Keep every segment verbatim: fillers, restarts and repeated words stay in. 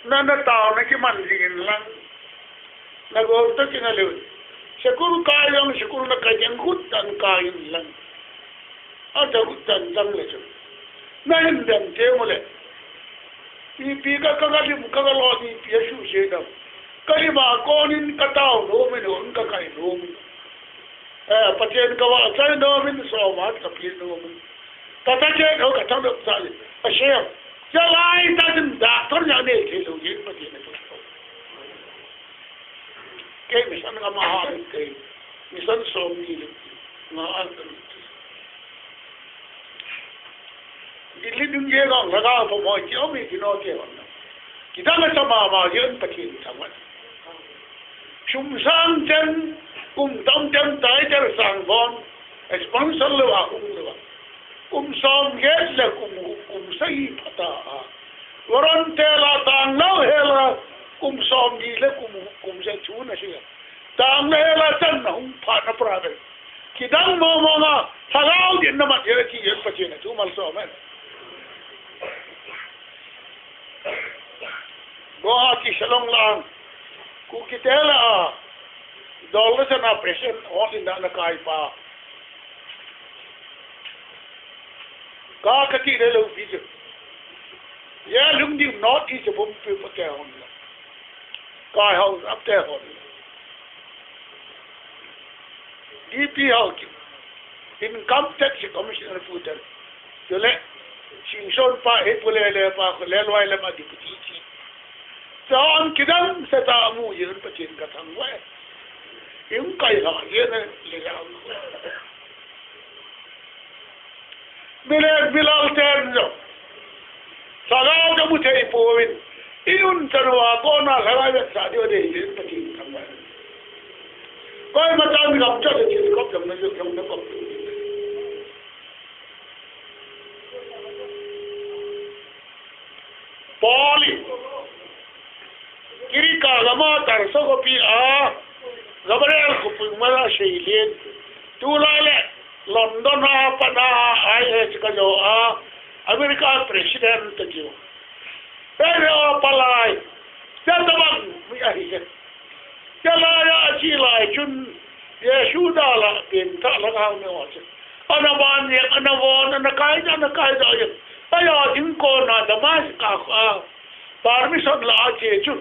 Na, na tao na kiman jing in lang. Na gol to kina leu. School kai jong school na kai jeng khut tan kai in lang. A ta khut tan jang le chu. Na hin dem te mo le. Ipi ka, ka, ka lim ka, ka lo ni pi a su se dam. Ka lim a konin ka tao nom in, ka kai nom in. Eh, Pathen ka vahchoi nom in, sawm hat ka pe nom in. Ka ta che no ka thang dok sa le. A se. Cha lai ta din da thon ya ne thei lou ye Pathen na. Kei mission nga maha le kei. Mission som ni le. Nga an ta ni. Delhi ding ye gong la ga po mo ki o mi ki no ke wan. Kidang a cha mama yen Pathen thang wan. Sum sang chen, kum tam chen tai chen sang bon, sponsor le wa kum le wa. Kum som get le kum, kum sai phat a. Volunteer la tang lo he la, kum som ni le kum, kum sai chu na si. Tang le he la chan na hung phat na private. Kidang mo mo nga, thagau din na mat ye ki yen Pathen a chu malsom e. Guwahati Shillong lang, Kuki te la, dol la sana president, all in na kai pa. Ka kati le lo video. Ye lung ding not is a bum pi pa te hon la. Kai hau ap te hon la. D P hau ki. Income Tax Commissioner pu ten. Chule, Singson pa, he pu le le pa, ko le loi le ma di pu ti ti. Chon kidang sa ta mu yin pa chin ka thang wai. Yung kai la yin le ya. Mile, milal ten jo. Saga ka mu thei po win. Inun tanwa ko na saga ya sa dio de yin pa chin ka ma. Koi ma ta mi kam cha de chin ko kam na jo kam na ko. Paul in Girika gama Tarso khopi a Gabriel khopui mala seilin. Tulai le London a pat a I H ka jo a America President ka jo. Pere o palai. Tabang mi ahi. Chalai a chi lai chun Jesu da la peng ta la hau ne wa che. Ana ban ye, ana von, ana kai da, ana kai da ye. Aya ding ko na da ma ka ka. Permission la a che chu.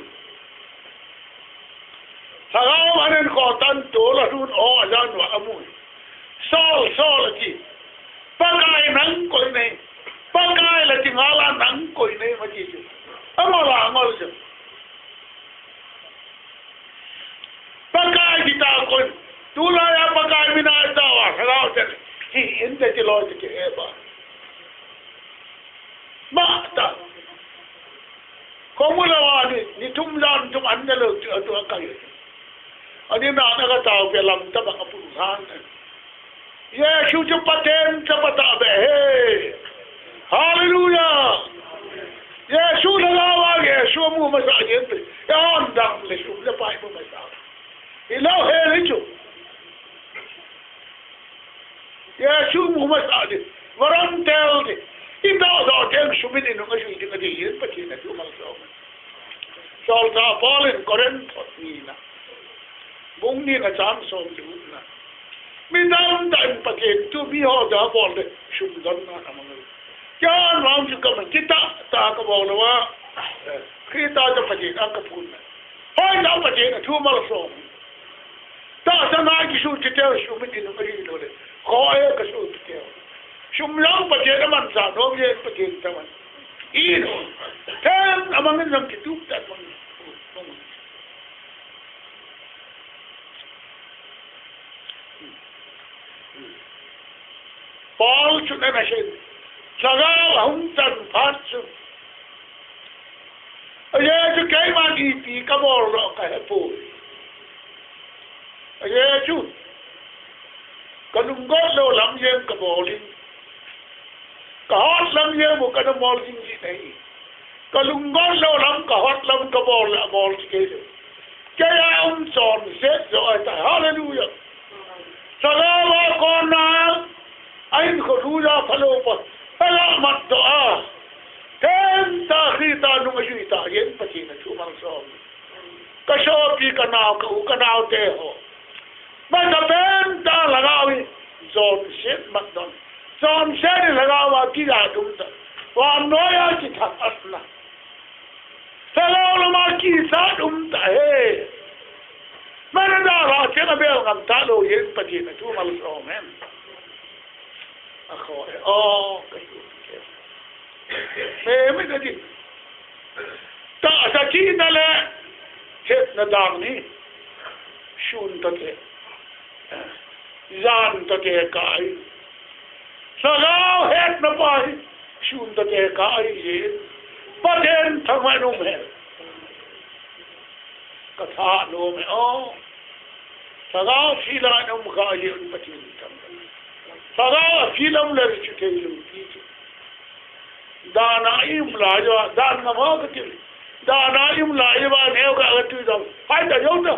Thagau anen ko tan to la hun o a jan wa amu. Saul, Saul a chi. Pakai nang koi nei. Pakai la chi nga la nang koi nei ma chi chu. Angol a angol chu. Pakai kita kon. Tulai a Pakai mina ita wa, salau ten. Hi, inte ti loi ti ke ba. Ma ta. Ko mu la wa ni, ni tum jan tum an ne lo tu, tu an kai. Ani na na ka tau pe lam ta ba ka pu han. Jesu chu Pathen chapa tahbeh ahi. Hallelujah. Jesu lhagao a Jesu mu masah jeng pe. Eihon dang le sum le pai mu masah. Hilou hel hi chu. Jesu mu masah jeng. Volunteer di. Idoh doh teng sum in inung ajui ding ahi, Pathen a thu malsom. Solchah Paul in Corinth ni na. Bung ni na chang som le gup na. Mi tamtah in Pathen thu mi ho ja bol le sum don na amang. Kei vang chu ka man kitah tah ka bol lou a. Christa ja Pathen a ka phun na. Hoitah Pathen a thu malsom. Tahsa na kisu ti teu sum in inung ahi lou le. Kho a kasu ti teu. Sum jong Pathen a manchah nom e Pathen ta man. Inung. Then amang in jong kitup ta man. Paul chun ana hin, lhagao ahung chan phat chun, ajeh chu keiman ipi kabol lou kahepoi. Ajeh chu, kalunggot lou lam jeng kabol in, kahot lam jeng mu kana mol jing ji nei. Kalunggot lou lam, kahot lam kabol le abol chu kei lou. Kei a um chonset jo ahitai. Hallelujah. Lhagao a kona, a hinkho lui a phalou pa. Phala mat doh a. Themtah Christa nung ajui tah jeng Pathen a Ka sopi, ka nao, ka u, ka naote ho. Masa pen tah lhagao hi jonset mat don. Jonset in lhagao a kija dum ta. Vannoi a kithang asna. Lhagao lama kija dum ta he. Mana da la chen abel ngam talou jeng Pathen in thu malsom hen. Akhoh e, o, ka sopi te. Me, me ka ti. Tahsa chihna le hetna dang hi sun toh te, jan toh te kai. Lhagao hetna pa hi sun toh te kai jin. Pathen thangvah in um hen. Ka thanom e, o. Lhagao thil a um kha jeh un Pathen thangvah. Lhagao a thil a um le chu thei lou ti chu. Dan a i um lai uva, dan ngam a ka ti. Dan a i um lai uva, neo ka ka tu dam. Hai ta jou ta.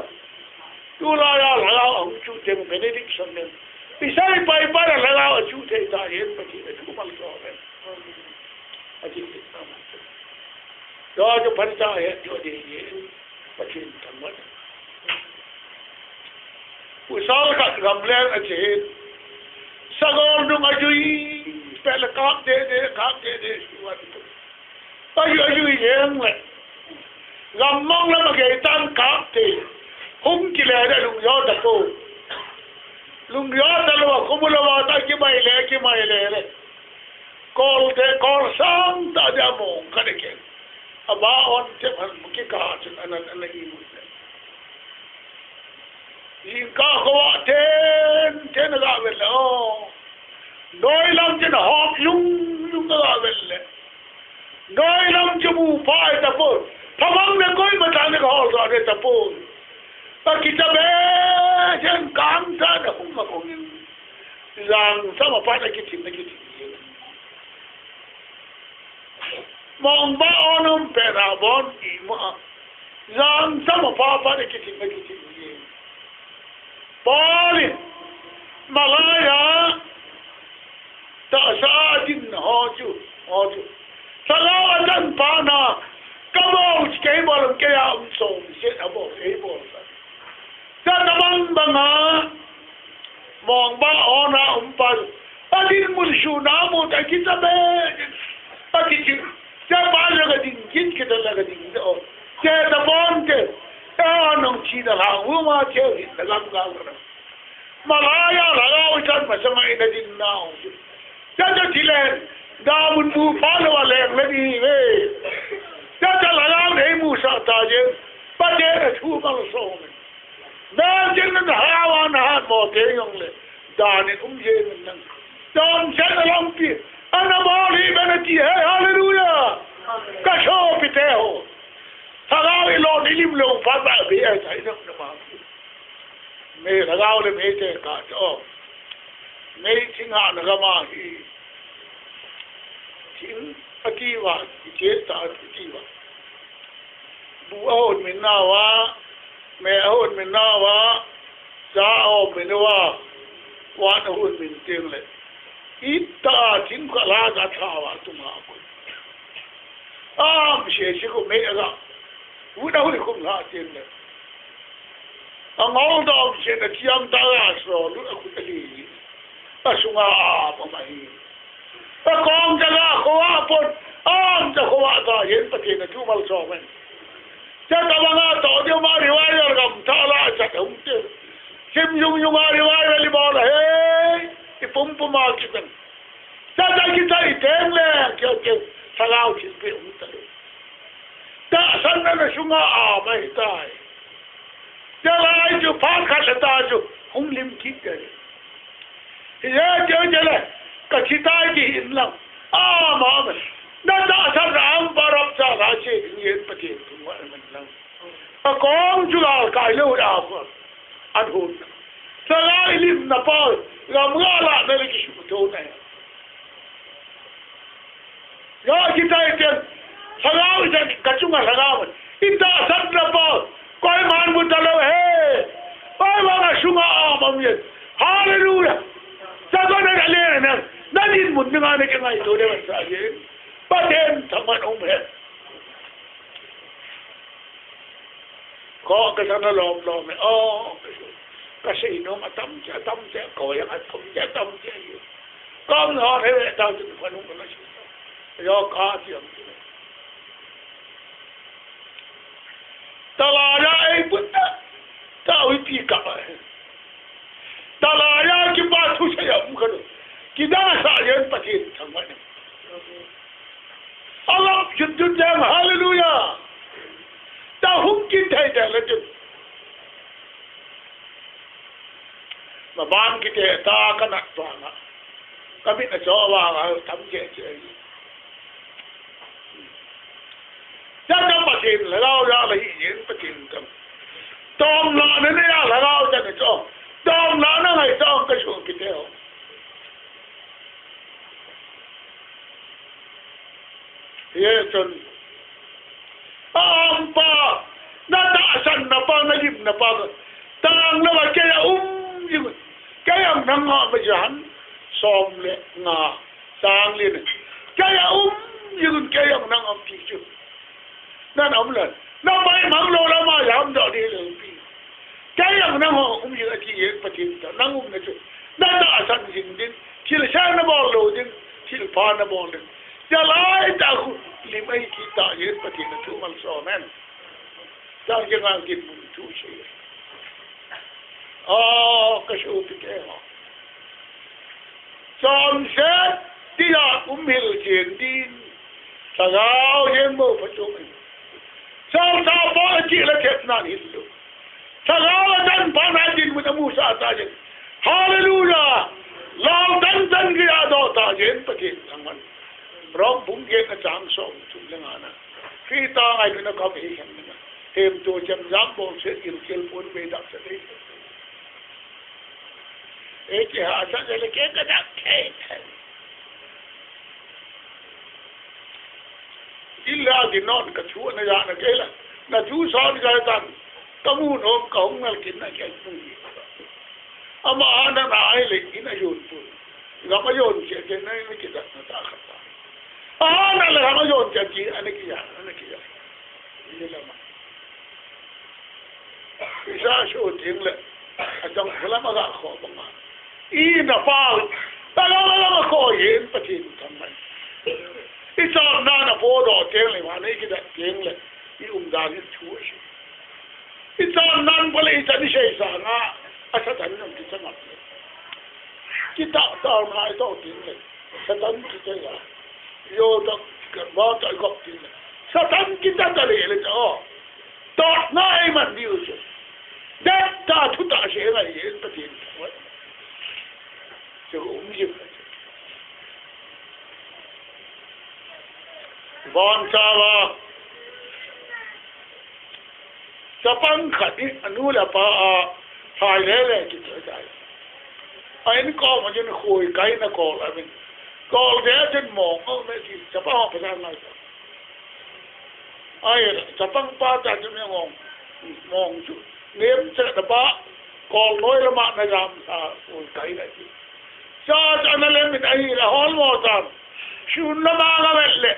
Tulai a lhagao a hung chu teng benediction nen. Isai pai pai a lhagao a chu thei ta jeh un Pathen a thu malsom hen. Ati. Yo, chu phan cha he, yo de ye. Pathen thangvah. Pasal khat gamleng a che. Sagol nung a jui, peh le kap deh deh, kap deh deh, suan. A jui, a jui jeng le. Gammang lam a gei tan kap te. Hung kile le lungjo ta po. Lungjo ta lou a, khomu lou a ta kimai le, kimai le le. Kol te, kol sang ta dia mong ka de ke. Aba on te phan mu ki ka chun anan ana i mu le. Jingkah khovah ten ten aga vel le, o. Noi lam chun hop lung lung aga vel le. Noi lam chu bu pha e tapon. Thamang le koima tah le ka hol sa le tapon. Ka kicha be chen kang sa na hung ma kong in. Jang sa ma pa na kichim na kichim. Mong ba onum pe na bon i ma. Jang sa ma pa pa na kichim na kichim. Paul in Malaya tahsa a din ho chu, ho chu. Lhagao a chan pa na, ka bol kei bol kei a um som se a bol kei bol sa. Sa na bang bang a, mong ba ona um pa. A din mun su na mu ta ki ta be. A ki ti. Sa pa la ka ding kin ki ta la ka ding o. Sa ta bon te. Ta nong chi da la u ma che hi ta lam ga u na. Malaya lhagao chan masanga ina din nau. Chacha chilen, damun bu pha lou a leng le ni ve. Chacha lhagao nei mu sa ta je. Pathen a thu malsom. Dan jeng na hawa na hat mo te jong le. Dan in um je min nang. Dan jeng na lampi. Ana bol hi ben a ti he, hallelujah. Ka sopi te ho. Lhagao i lo ni lim lo pa ba be a sai na ma. Mei lhagao le mei te ka cho. Mei thing a na gam a hi. Thing a ti va, i che ta a ti va. Bu a hon min na va, mei a hon min na va, cha a hon min va, van a hon min teng le. I ta thing ka la ka tha va tu ma ko. Am se se ko mei a ga. U na hu kum la teng le. A ngol dom chen a thiam ta a so lu a khut a li. A sunga a pa ma hi. A kong ta la kho a pon. Am ta kho a ta yen Pathen a thu malsom hen. Cha ta bang a to de ma revival gam ta la cha ta hung te. Sim yung yung a revival i bol a he. I pum pum a ki tan. Cha ta ki ta i teng le. Kyo kyo. Sa lau ki pe hung ta le. Tahsan na na sunga a ma hi tai. Chalai chu phat khat le ta chu hung lim kit te. Hi ye che che le ka chi tai ti hin lang. A ma ma. Na tahsan na ang pa rap cha la che ding yen Pathen thangvah man lang. A kong chu la kai lo da ko. An hun. Chalai lim na pa gam ga la na le ki su to na. Yo, kita iten. Lhagao iten, ka chunga lhagao. Ita sat na pa. Koiman bu ta lou he. Koiman a sunga a mam yen. Hallelujah. Sa ko na le na. Na din mun nga ne ke ngai to de sa ye. Pathen thangvah um he. Ko ka sa na lom lom e, o, ka sa, ka sa inom atam che, atam che, ko yang atam che, atam che. Kam na he ta tu pa nu ka sa. Yo ka ti am. Talaya ei put ta, ta ui pi ka. Talaya kipa thu sa ya um ka lo. Kidang sa yen Pathen thangvah in. Alap jut jut jang, hallelujah. Ta hung kin thei thei le jut. Maban kiti ta ka nat vang a. Ka mit a cho vang a tam che che. Cha cha Pathen lhagao ja la hi yen Pathen tam. Tom la ne ne ya lhagao ja ne cho. Tom la na ngai cho ka su kiti ho. Ye chun. Ampa, na tahsan na pa, na lim na pa. Tang na ba kei a um jing. Kei a nang a ma jan. Som le nga. Sang le ne. Kei a um jing, kei a nang a um ti chu. Nan um le. Na pai mang lo la ma yam do di le pi. Kei a nang a um jing a ti ye Pathen ta. Nang um na chu. Na tahsan jing ding. Thil sang na bol lo ding. Thil pha na bol ding. Jalai ta khu lim ei ki ta yen Pathen na thu malsom e. Tang ke ngang kin mun thu se. O, ka su pi te ho. Chomset tia um hil jeng din. Lhagao jen mo pha chung in. Chomsa po a chi la thep nan hil lo. Lhagao a dan pa na din mun a mu sa ta jen. Hallelujah. Lal dan dan ki a do ta jen Pathen thangvah in. Rom bung get na chang som thum le nga na. Krista ngai na ka be hen na. Hem to chem jam bol se il kel pon be dak sa dei. E ki ha sa le ke ka dak thei thei. Illa di non ka thu na ya na ke la. Na thu son ka tan. Ka mu nom ka hung ngal kin na ke mu. Ama ana na ai le ina yon pu. Gam a yon che che na ina ki dak na ta kha ta. Ana le gam a yon che ki ana ki ya, ana ki ya. Ni la ma. Isa so ting le. A chang la ma ga kho ba ma. I na pa. Ta la la ma kho yin Pathen thangvah in. I chang na na po do ting le ma ni ki dak ting le. I um dan in thu a si. I chan nan pale i chan i sei sanga, a Satan nam ti chang ap le. Kita ta ngai to tin le. Satan ti te ya. Yo ta ka ba ta gop tin le. Satan kita ta le le to. Tot na ei man diu che. Dat ta thu ta se la yen Pathen. Che um je. Von cha va. Chapang khat in anu le apa a phai le le kichai chai. A in kom a chun khui kai na kol a min. Kol de a chun mong a me ti chapang a pa ngai. Ai chapang pa ta chun me mong. Mong chu. Nem cha da pa kol noi la ma na jam sa khui kai na ti. Cha cha na le min ai la hol mo ta. Shun la ma ga vet le.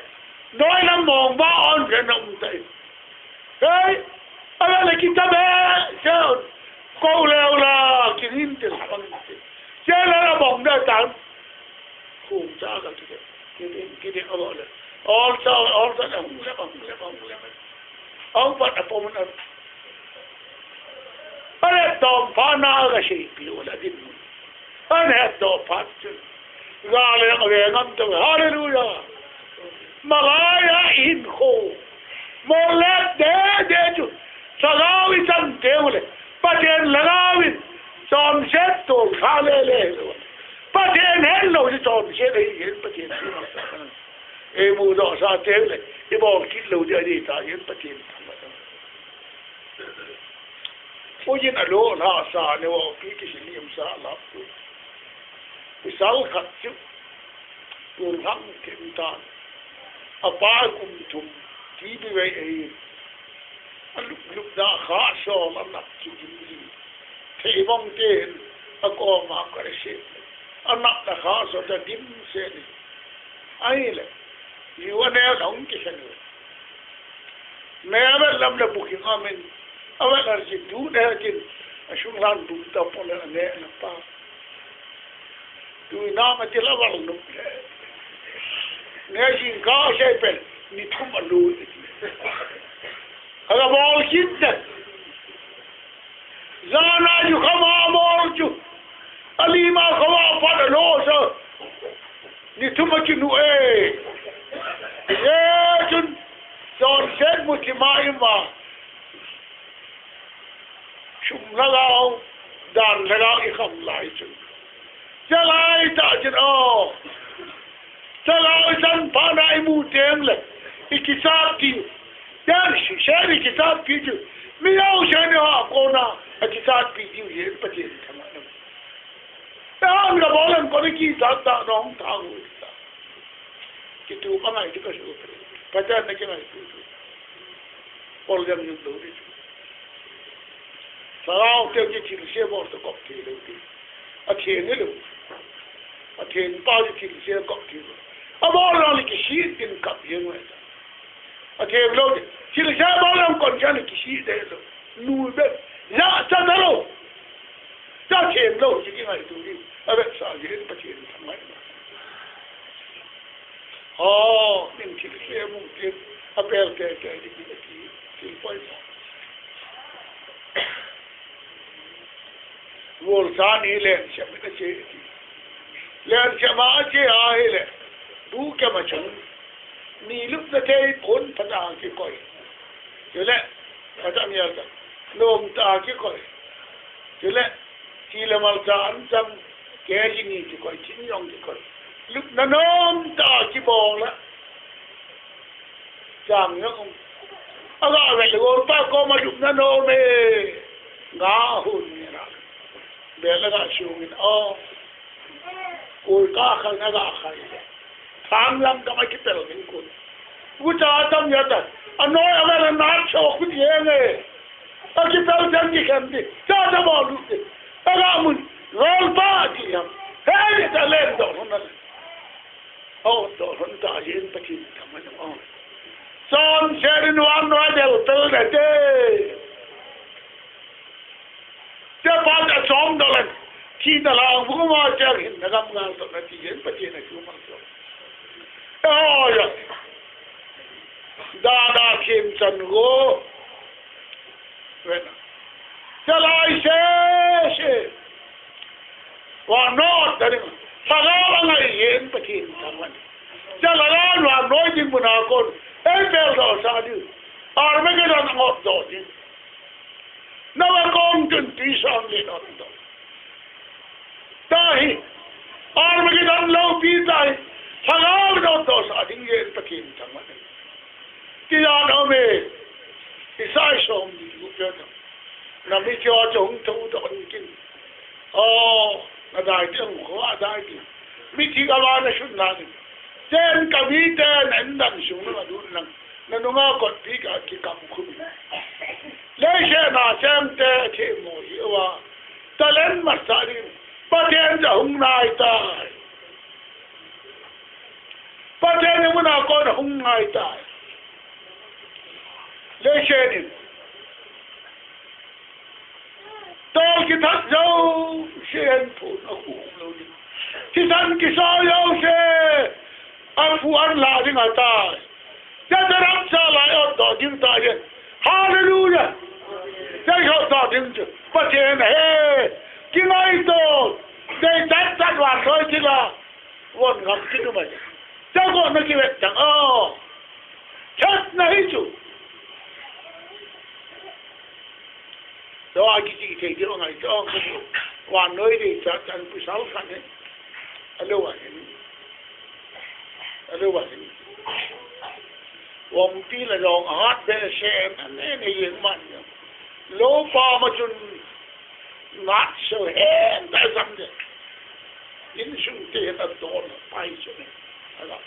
Noi la mong ba on ke na um tai. Hei, ala le kita be, se, ko le ula, kirin te, abang te. Se la la bong da tan. Khum cha ka kite, kite, kite abo le. Ol cha, ol cha, hung le, hung le, hung le. Ong pat apom na. Ale tom pa na ga se pi ula din. An het doh phat chun. Ga le ang ve ngam tau. Hallelujah. Malaya in kho. Mo le de de chu. Lhagao i chan teu le. Pathen Lhagao in. Chomset tol kha le le lo. Pathen het lo chu chomset ei het Pathen. Ei mu doh sa teu le. I bol kit lo de de ta het Pathen. Pu jin a lo la sa ne wo pi ki si lim sa la tu. Pi sal khat chu. Tu hang kim tan. A pa kum thum ti bi wei ei. A lup lup da kha so la nap chu kim ji. Thei bong ten a ko ma ka se. A nap da kha so ta dim se ni. Ai le. Yu a ne long ki se ni. Me a lam le buking amen. Avel a ji du ne jin, asung lan du ta pon le ne na pa. Tu na ma ti la val nu. Ne jing ka se pen, ni thum a lu. Ala bol kit de. Jana ju kama bol ju. Ali ma kama pa da lo sa. Ni thum a kinu e. Ye chun. Son set mu ti ma ima. Sum lhagao, dan lhagao i kham lai chun. Chalai ta chun o. Chalai san pa na i mu teng le. I kisat ti. Yan si se i kisat ti chu. Mi yau se ni ha kona. A kisat ti ti ye pa ti thama. Ta an ga bolan ko ni kisat ta nong ta hu ta. Kitu pa ngai ti ka su. Pa ta na ki ngai tu. Ol jam yun lo di. Lhagao te ki thilse bol to kop thei lou ti. A theng lou. A theng pa ki thilse kop thei lou. A bol lou ni kisih tin kap jeng mai ta. A theng lou ti. Thilse bol lou kon chan kisih de lou. Nu be. Ya cha ta lou. Cha theng lou ki ngai tu ni. A be sa jeng pa theng ta mai. Ho, min thilse mu ti, a bel te te di ki ti, ti poi mo. Vol sa ni len se mi ta che ti. Len se ma che a hi le. Bu ke ma chung. Ni lup na te pon pa ta ki koi. Chule, pa ta mi al ta. Nom ta ki koi. Chule, Chi le mal cha an chang, ke ji ni ti koi, chin yong ti koi. Lupna nom ta ki bol la. Chang yong. Aga ve le gol pa ko ma lupna nom e. Nga hun ni ra. Be la ga shu min o. Koi ka kha na ga kha. Thang lam ka ma ki pel min kun. Vu cha tam ya ta. A noi a ve la na cho ku ye nge. A kipel jeng kikhen ti. Cha cha bol lut ti. A ga mun. Lol pa ti ham. He ni ta len do hon na. O do hon ta yin pa ti ta ma o. Son se rin wan no del pel da te. Te pa ta chom do len. Ti ta la bu ma cha hin na gam ngal to na ti yin pa ti na chu ma so. O ya. Da da kim chan go. Wen. Chalai se se. Wa no ta ding. Lhagao a ngai yen Pathen thangvah. Chalai a wa noi ding mun a kon. Ei bel do sa ding. Armageddon ngot do ding. Na wa kong tun tui sang le do do. Tahi. Armageddon loupi tahi. Lhagao do do sa ding yen Pathen thangvah. Ti dan um e. Isai som ni lu pia ta. Na mi ti o chong tho to an kin. O, na dai ti ang ko a dai ti. Mi ti ka ba na sun na ni. Ten ka mi te na in dan sung na dun lang. Na nunga kot pi ka ki kam khu. Leishe na sem te the mo hi wa. Talen ma sa ni. Pathen ja hung nai tai. Pathen ni mun a kon hung ngai tai. Leishe ni. Tol kithat jouse in phun a khu um lou ding. Thisan kisol jouse a phu an la ding ahitai. Tia tia ram cha lai ot doh ding ta yen. Hallelujah. Tia ot doh ding chu. Pathen he. Kingaito. Dei chat chat vannoi thila. Von ngam kit u mai. Tia go na kivet tang o. Chat na hi chu. Tua kiti thei ding ngai tua. Vannoi dei chat chan pasal khat hi. Alo a hin. Alo a hin. Vompi la jong a hat behseh in, an ne ne jeng man jong. Lou pa ma chun nat sel hen ta jam de. Insung te hin a don pai chu ne. Ala.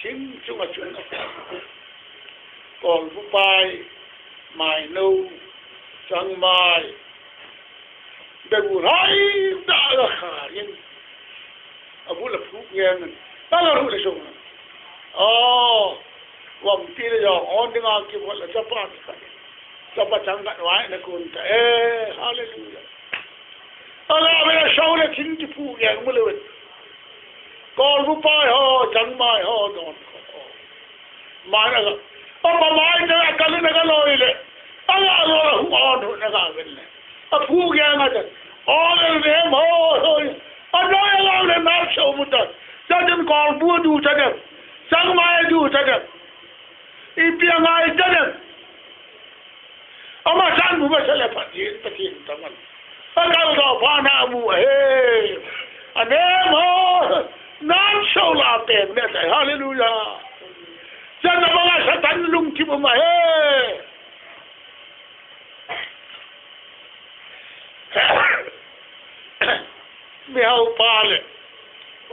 Thing chunga chun a. Kolbu pai, maino, changmai. Begu hai ta la kha yin. Abu la phu ngen. Ta la ru le sung. Oh, vompi le jong on ding a kivot la chapa ni kha. Chapa chang khat vai na kun ta. Eh, hallelujah. Ala ve la sau le thing ti pu ge mu le wen. Kol bu pai ho, chang mai ho, don ko. Mai na ga. Apa mai na ga lu na ga loi le. Ala lo la hu on hu na ga wen le. A pu ge na ga. O le ne mo ho. A no ya la le na sau mu ta. Cha den kol bu du cha den. Chang mai du cha den. Ipi a ngai cha den. Ama san bu masa le Pathen, Pathen taman. Akal do pa na mu he. Anem ho. Nan sau la pen ne tai. Hallelujah. Jan na banga Satan lungthim um ahi. Mihaupa le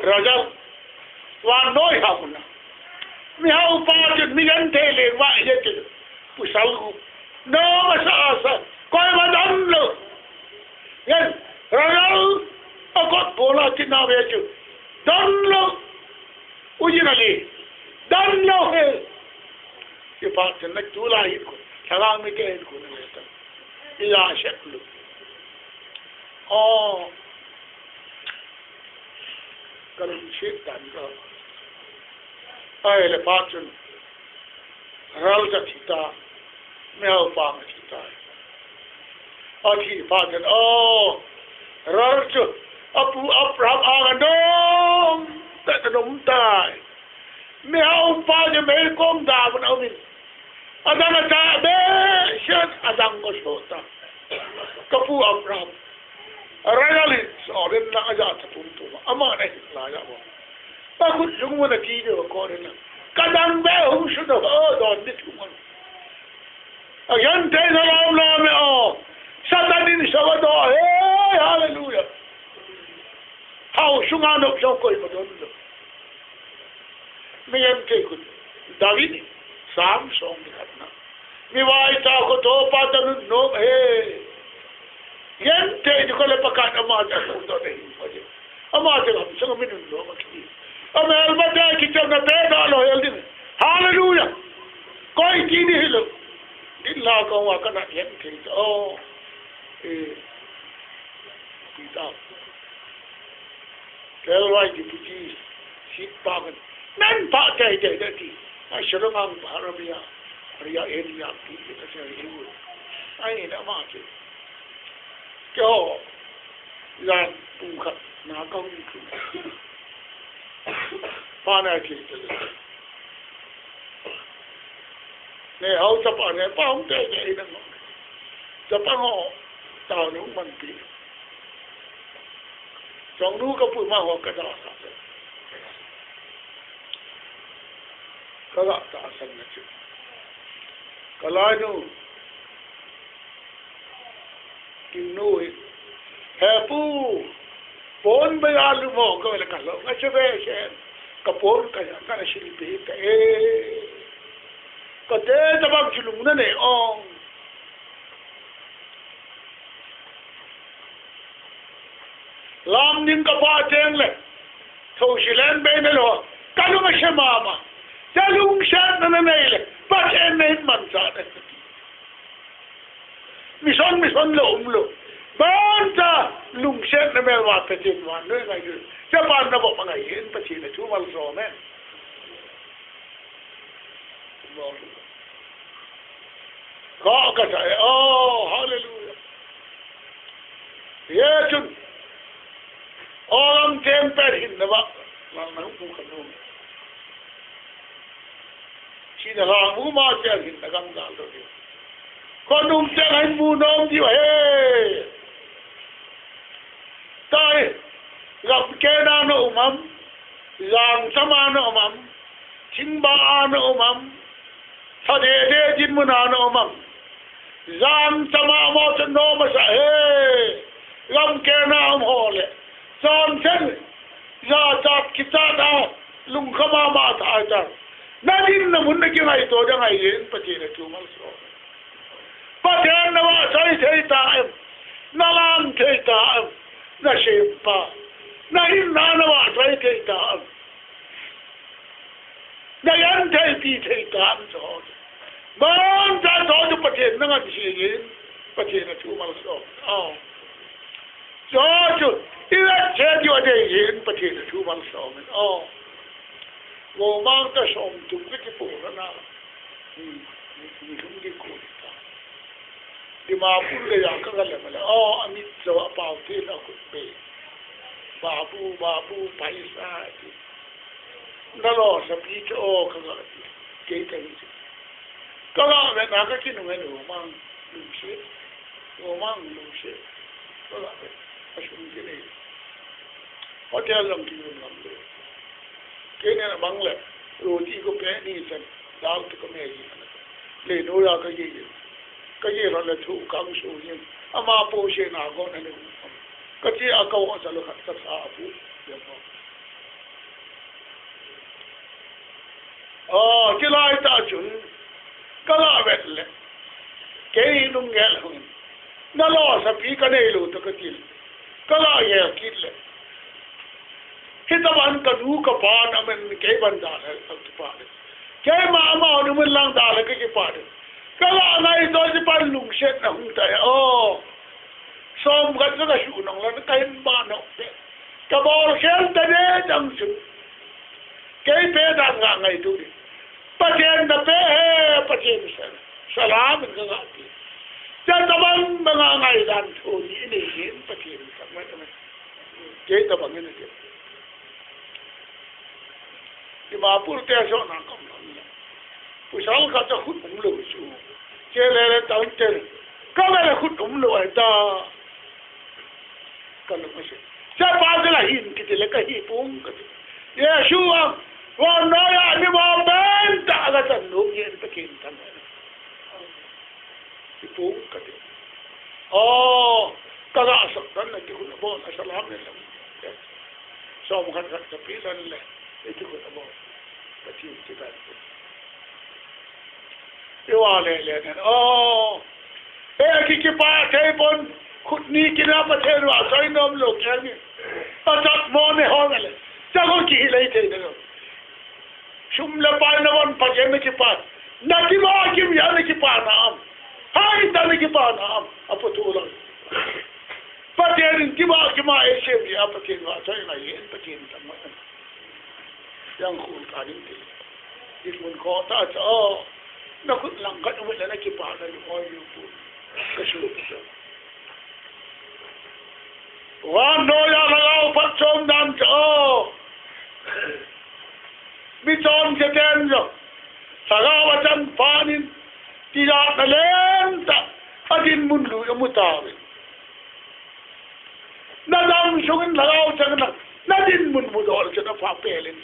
Rachel vannoi hao na. Mihaupa chu mi genthei leng uva ahi chu. Pasal khu nom asa asa. Koima don lou. Yen, Rachel a kot bol a tina ve chu. Don lou. Ujin ali. Don lou he. Ipa chen na tu la hin khu. Thalang mi te hin khu na le ta. Ila sek lou. Oh. Ka lungset dan ka. Ahile phat chun Rachel chu athi ta, mihaupa chu athi ta. Athi phat chun, oh, Rachel chu apu Abraham anga nom tah in aum tai. Mihaupa chu meikom dam in aum in. Adang acha behseh in adang aso ta. Ka pu Abraham. Rachel in so len lang aja ta pum pum. Ama na hin la ja bo. Ka khut jung mun a ti de ko len lang. Ka dang be hung su do ho don dit hung. A genthei na lam lam e o. Satan in so do. Hey, hallelujah. Hao sunga nop jong koima don lou. Mi genthei khu David, Sam song ni khat na. Mi vaitah khu Toupa ta nunnom ahi. Genthei ni khu le Pakai ama ta khu ta nei pa je. Ama ta lam sang mi nunnom a ki. Ama el ba ta ki ta na pe da lo el din. Hallelujah. Koi ti ni hilo. Din la ko wa ka na genthei ta. Oh. Eh. Peter. Tel vai di puji sit pa kan. Nan pa dai dai dai ti. Ai sero ngang pa Arabia. Ria area pi ka sa ri u. Ai na ma ke. Kyo. Yan pu khat na ka hung ku. Pa na ke te. Ne hao chapa ne pa hung te te na ngo. Chapa ngo. Ta nu man pi. Chong nu ka pu ma ho ka da sa. Ka ga ta san na chu. Ka lai nu. Kin nu hi. He pu. Pon ba ya lu mo ka le ka lo. Nga che be che. Ka pon ka ya ka na sil pi ka e. Ka te ta bang chu lung na ne ong. Lam ning ka pa teng le, tho si len be ne lo, ka lung a se mama. Cha lungsetna na nei le, Pathen na hin mangcha na. Mission, mission lo um lo. Ban cha lungsetna mel va Pathen va noi ngai lo. Cha ban na bo ma ngai hin Pathen na chu mal so me. Ka ka sa, oh, hallelujah. Ye chun. Olam tem per hin na ba. Lang na hu ka nu. Chi na lang mu ma per hin na gam dal do. Ko num te hin mu nom di he. Tai. Gam ke na no umam. Yang sama no umam. Thingba a na um am, thadede dinmun a na um am. Jan chama mo chu nom asa he, lamkeng a um ho le, chonset, jachat kichat a, lungkham a ma thai tan. Na dinna mun na kingaito ding ahi in Pathen a thu malsawm. Pathen na vahchoi thei ta em? Na lam thei ta em? Na sempa, na hinna na vahchoi thei ta em? Na gentheipi thei ta em chu? Bon cha Chua chu Pathen na ngan sih in, Pathen a thu malsom. Oh. Chua chu, i vet che diu a dei in, Pathen a thu malsom. Oh. Gomang ta som tum ka kipu na na. Hmm. Ni, ni lung di ku ta. Dimapur le ya ka ga le ma le. Oh, amit jo a pau te na ku pe. Babu, babu, paisa ti. Na lo sa pi cho ka ga ti. Ke ka ni. Ka la ve na ka ki nu ve nu mang lu se. Nu mang lu se. Ka la ve. A sum ki nei. Hotel lang ki nu lam le. Ke ne na bang le. Roti ko pe ni san. Dal to ko me yi na. Le no ya ka yi. Ka yi la le thu kang su yin. Ama po se na go na ni. Ka ti a ka wa sa lo ka sa a pu. Ya ko. Oh, ti lai ta chun, ka la vet le. Kei lung ngel hung. Na lo sa pi ka nei lo ta ka til. Ka la ngel kit le. Hita ban ka nu ka pa na men kei ban da le ka ki pa le. Kei ma ma nu men lang da le ka ki pa le. Ka la ngai to ti pan lung set na hung ta ya. Oh. Som ka ka shu nong la ka hin ba no. Ka bol khel ta ne jam chu. Kei pe dan nga ngai tu ni. Pathen na pe he, Pathen sa. Salam in ka nga ti. Cha ta bang ba nga ngai dan thu ni ni hin Pathen sa ma ta ma. Kei ta bang ni ke. Dimapur te so na kam na. Pu sal ka cha khut um lo chu. Che le le ta te. Ka le le khut um lo ai ta. Ka lung a si. Sa pa ka la hin kiti le ka hi pung ka ti. Jesu a, wa no ya ni mo ben ta ka chan lung yen ta kin ta. Hi pung ka ti. Oh, ka ga sa dan na ti kun bo na salam le lam. So mo kan ka ta pi dan le. Ti kun bo. Ka ti ti ka. Iwa le le nen. Oh. E ki kipa thei pon khut ni kina Pathen wa soi nom lo kya ni. Atat mo ne ho le. Cha ko ki le thei ne lo. Sum le pai na wan pa ke ne kipa. Na ki ma ki mi ya ne kipa na am. Hai ta ne kipa na am. Apo tu lo. Pathen ki ma ki ma e se mi a Pathen wa soi na ye Pathen ta ma. Yang khul ka ding te. Dinmun kho ta cha. Na khut lang khat um le na kipa na lu oi lu pu. Ka su pu cha. Wan no ya la gao phat chom dan cha. Mi chom che ten jo. Sa gao a chan pa nin. Ti ya na len ta. A dinmun lu ya mu ta ve. Na dam sungin lhagao chang na, na dinmun mudol chu na pha pel in.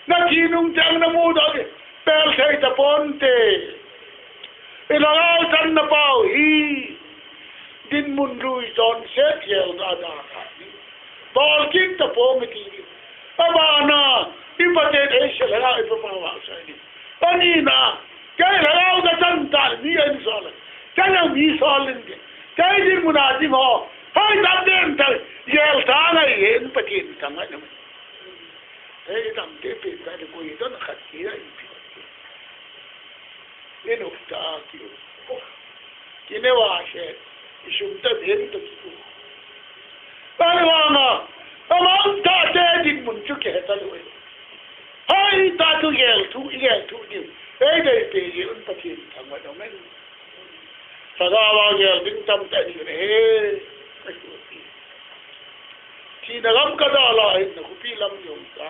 Na thinung chang na mudol in, pel thei ta ponte. I lhagao chang na pau hi, dinmun lui chonset jel na da ka. Bol kit ta pong ti. Abana, i Pathen ei se lhagao i pa pa wa sa ni. Ani na, kei lhagao ka chan ta mi en sol. Kei na mi sol in ke. Kei dinmun a ding ho. Hai tam den ta, yel ta ngai en Pathen ta ngai na. Hei tam te pe ta de ko i don khat ki ai pi. Inu ta ki. Kine wa se, i sum ta den ta ki. Pai wa nga, amang ta te dinmun chu ke ta lu. Hai ta tu gel thu, i gel thu diu. Ei dei pe ji un Pathen thangvah ding amen. Lhagao a gel ding tam tah ni he. Thina lam ka da la hin na khupi lam jong ta.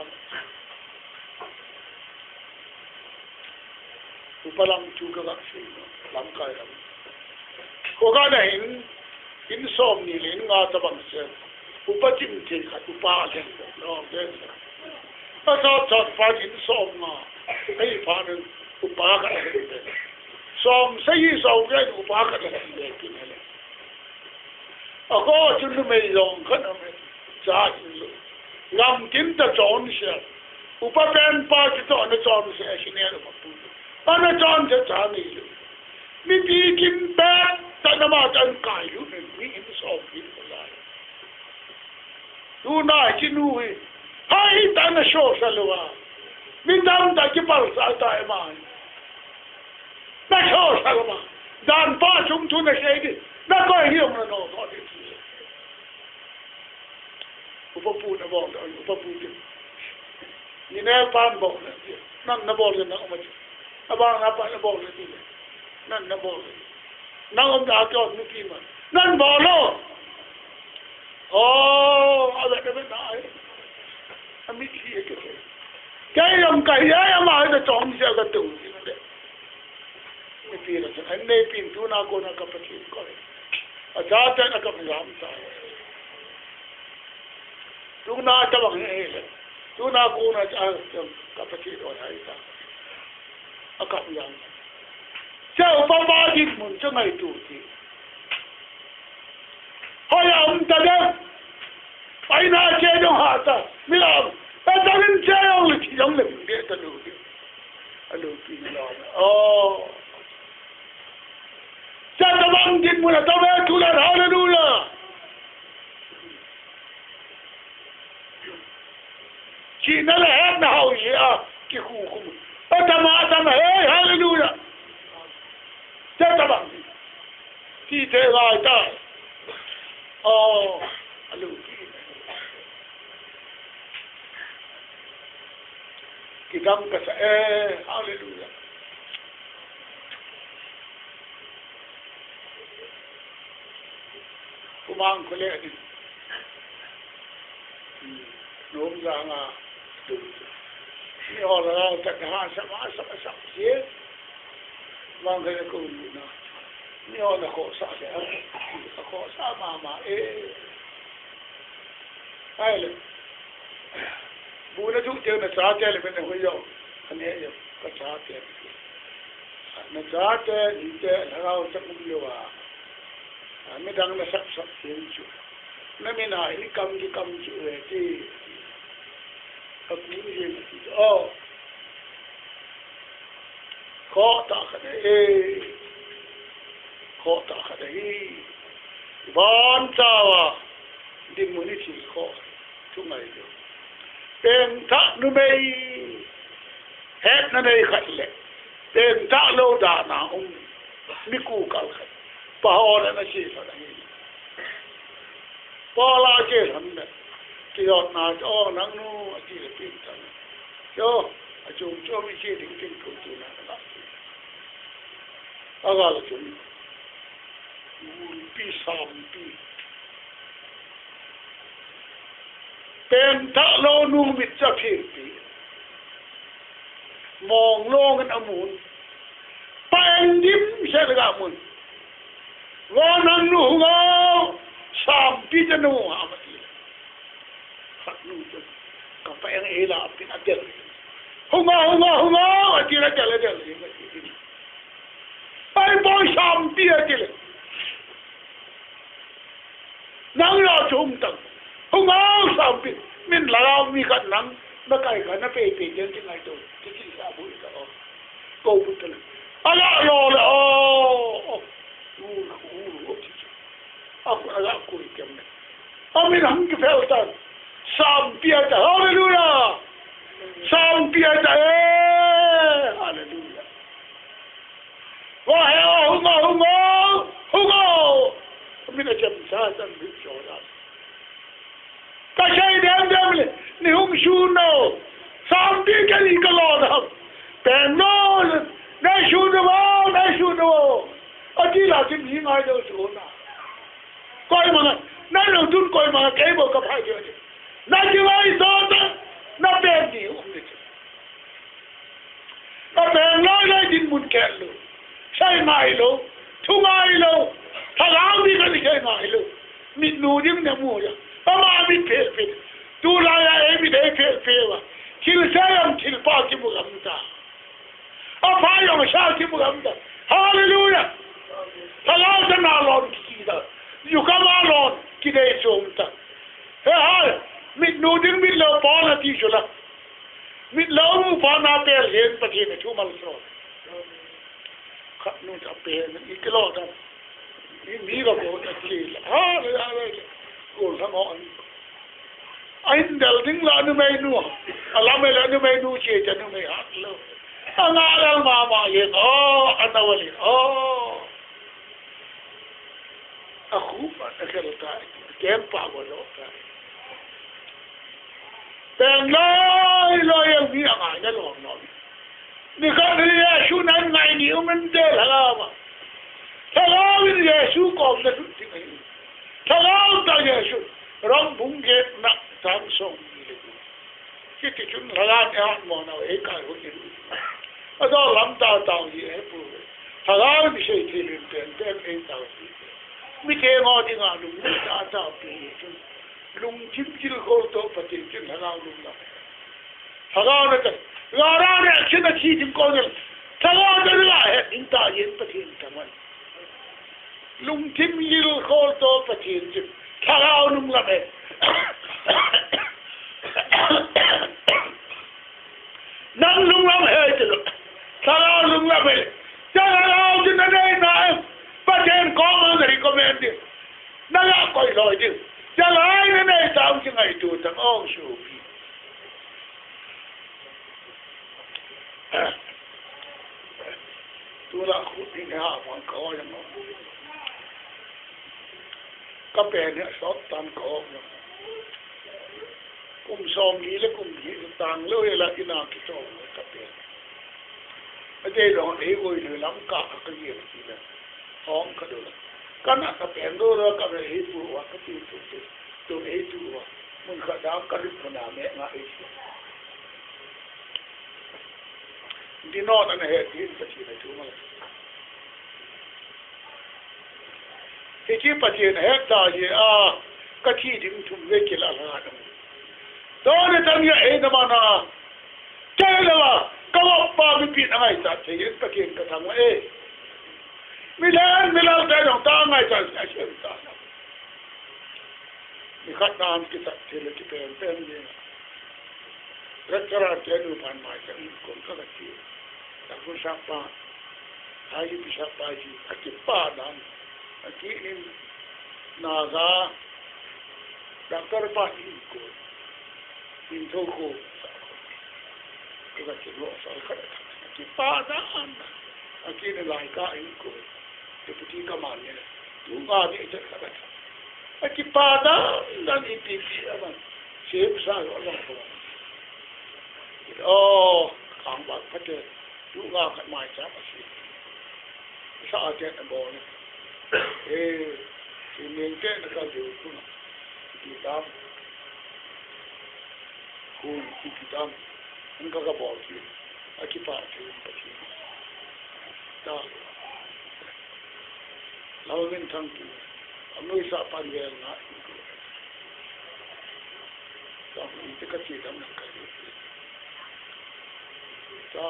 Upa lam thu ka ga sei, lamkai lam. Kho ka na hin, in som ni le in nga tabang se. Upa chim thei khat, upa len, no, len. Ka sa chan pa in som nga. Ei pa nen, upa ka len. Som sei som len, upa ka len, len, len. A ko chu numei jong khat a um e. Cha in lo. Ngam tin ta chonse. Upa pen pa chu to na chonse a si ne lo pa pu. Ana chonse cha nei lo. Mipi kin pet ta na ma tan kai lu ne mi in som pi ko lai. Tu na ki nu hi. Hai ta na so sa lo wa. Mi tam ta ki pal sa ta e ma. Na cho sa lo ma. Dan pa chung thu na sei di. Na koi hi ong na no ko di. Upa pu na bol, upa pu di. Ni ne pan bol na di. Nan na bol na uma di. Abang na pa na bol na di. Nan na bol. Na um da ko ni ti ma. Nan bol lo. Oh, a le na ai. A mi ti ke. Kei jong ka hi a, ama hi na chong sia ka tu. Mipi la chun, an neipin tuna kona ka Pathen koi. A chate a ka mi lam ta. Tuna tabang hi le. Tuna kona cha ka Pathen koi hai ta. A ka mi lam. Cha upa pa dinmun chu ngaito ti. Hoi a um ta dem. Aina che dong ha ta. Mi lam. Ta ta rin che dong le ti dong le de ta lu. A lu pi lo. Oh. Cha tabang dinmun a ta ve tu la, hallelujah. Chihna le hetna hao hi a, kikhu khu. Atama, atama, hey, hallelujah. Che tabang. Ti te lai ta. Oh, alu. Kidang kasa, eh, hallelujah. Kumang kule ni. Hmm. Nom janga. Ni ho la ta ha sa ma sa sa si. Mang kule ku na. Ni ho na ko sa se. Ko sa ma ma e. Ai le. Bu na ju te na sa te le men ho yo. Ani yo. Ka sa te. Na chate, ni te, lhagao chang um lou a. A, midang na sap sap thiam chu. Na min a, i kam ki kam chu, eh, ti. Ka pu hi, oh. Kho ta kha de, eh. Kho ta kha de hi. Van chawa. Dinmun i thi kho. Thu ngai lou. Pengthah numei. Hetna nei khat le. Pengthah lou dan a um. Mi kukal khat. Pa ho le na chi khat ahi. Pa la chi khat le. Kijotna chu, oh, nangnu, ati le pengthah. Chu, achung chu mi chi ding ding ko tu na la. Agal chu. Pi sampi. Pengthah lou nu mit cha phirpi. Mong long in amun. Pa eng dim se le ga mun. Wo nangnu hung o. Sampi cha nu ha ma ti. Khat nu chu. Ka pa eng e la pi a del. Hung o, hung o, hung o. Ati la del, del. Ai, boy, sampi ati le. Nang la chum tang. Hung o, sampi. Min la la mi khat nang. Na kai ka na pe pe den ti ngai to. Ti ti sa bu ta o. Ko bu ta le. Ala lo le o. U, u, u, ti ti. A ku ala ku ri kem ne. Amin hung kifel tan. Sampi ata. Hallelujah. Sampi ata. Eh, hallelujah. Wa he, wa hung o, hung o, hung o. Amin a chem sa tan bi so da. Ka sei dem dem le, ni hung su no. Sampi ka ni ka lo da. Pen no, na su no, na su no. Ati la ti mi ngai do su na. Koima, na lo tun koima, kei bo ka phai jo. Na ki lai so ta, na pen ni um ni. Ka peng lai lai dinmun keh lou. Sei ngai lou. Thu ngai lou. Thalang ni ka ni sei ngai lou. Mit nu ding na mu ya. Ama mit phel phel. Tulai a ei mit ei phel phel a. Thil sei am thil pa kimu gam ta. Apha jong sa kimu gam ta. Hallelujah. Thalang sa na lon ki ta. Yu ka ma lon ki dei som ta. He hai. Mit nu ding mit lou pa na ti su la. Mit lou nu pa na pel hen Pathen thu malsawm. Khat nu ta pen i kilo ta. I mi ka bo ta ti la. Ha, ha, ha. Ko la ngo an. Ahin del ding la numei nu. Ala me la numei nu che cha numei hat lou. Anga lal mama yen, oh, ana wali, oh. Akhu pa na khel ta, kem pa walo ta. Pen lai lai ang mi anga na lom lom. Nikhat hi Jesu nan ngai ni um inte lhagao a. Lhagao in Jesu kom na lut ding ahi. Lhagao tah Jesu. Rom bung get na chang som ni le gup. Hiti chun lhagao in eihatmo nau eikai hon in. Adol lam tah tah hi eipu. Lhagao in seithei lim pen pen eitao hi. Mitheng ho dinga lunglut tah tah pi hi chun. Lungthim jilkhol toh Pathen chun lhagao lunglam. Lhagao na ta. Lhagao na chin a thi ding kon. Lhagao na la he ding tah yen Pathen thangvah in. Lungthim jilkhol toh Pathen chun lhagao lunglam e. Nang lunglam he ti lou. Lhagao lunglam e. Chang lhagao chun na nei na em. Pathen koma na recommend ding. Na la koi loi ding. Chang hai na nei tao ching ngaito tang ong sopi. Tula khu ding ha bang ka oi mo. Ka pen hi asot tan ka oi mo. Kum som li le kum li tang lou hi la ina kichol ka pen. Adei lou ei oi lou lam ka ka ye ti la. Hong ka do la. Kana ka pen do la ka be hi pu wa ka ti tu tu. Tu ei tu wa. Mun khat dang ka lut na me nga ei. Dino na he din ka ti na tu ma. Hiti Pathen ahet ta hi a, ka thi ding thum ve kila lha dam. Tuni tani a ei na mana. Kei la, ka lop pa mipi na ngai ta thei in Pathen ka thangvah e. Milen, milal ta dong ta ngai ta, ta, ta, ta. Nikhat nan kisat thei le kipen pen ni. Lecturer te nu pan mai ta in kon ka ka ti. Ta ko sa pa. Ai pi sa pa ji. A kipa dan. A ki nin na ga. Doctor pa in ko. In tho ko. Ko ka ti lo sa ka. A kipa dan. A ki ni lai ka in ko. Deputy Commander, tu nga ni chat khat. A kipa dan dan ipi pi a man. Sep sa lo lo ko. Oh, kang ba pate. Tu nga khat mai cha pa si. Sa a te a bo ni. Eh, si ning te na ka ju tu na. Ti tam. Hun ti ti tam. An ka ka bol ki. A kipa thei Pathen. Ta. Lau min thang tu. A noi sa pan vel na. Ta. Ti ka ti dam na ka. Ta.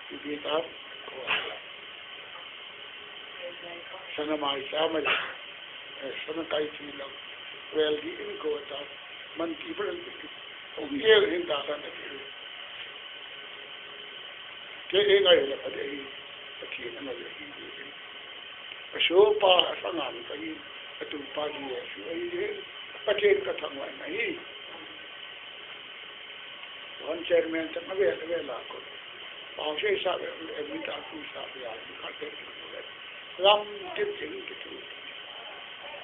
Ti ti tam. Sana mai sa mai. Eh, sana kai ti lang. Well, di in ko ta. Man ti pa lang. Ong ye in ta ta na ti. Ke e ngai la pa de. Pa ti na ngai la. Pa so pa sa ngan pa ni. Pa tu pa di ya su ai. Pa ti ka thangvah na hi. Hon chairman te ma ve ve la ko. Pao se sa ve, e mi ta ku sa ve a, mi khat te ku ve. Lam tin tin ki tu.